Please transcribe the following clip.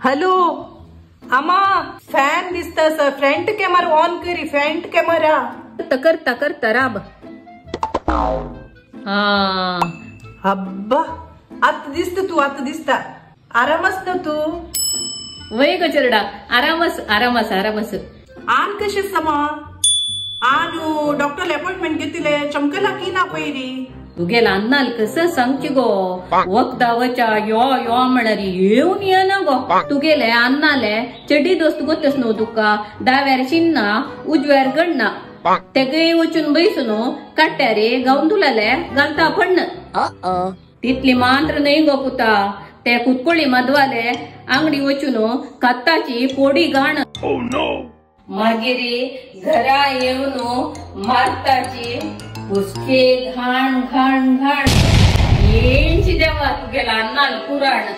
Hello आमा fan दिसता sir front camera on curry front camera करता करता राब हा अब्बा आत दिसता तू आत दिसता आरामस ना तू वय गो चेरडा आरामस आरामस आरामस आन कशी समा आनु डॉक्टर अपॉइंटमेंट घेतले चमकला की ना पयली तुगेला अन्नाल कसं सांगची गो वखदा वचा यो यो म्हणारी येऊन ये ना गो तुगेले अन्नाले चडी दोस्त गोतस न्हू तुका दाव्यार शिन्ना उजव्यार गण्णा तेगय वचून बैसून काट्यारे गावंदुलाले घालता पडण तितली मात्र न्हय गो पुता ते कुतकोळी मधवाले आंगडी वचून काताची पोडी घाण मागीर घरा येवन मारताची पुसके घाण घाण घाण येंची देवा तुगेला अन्नाल पुराण.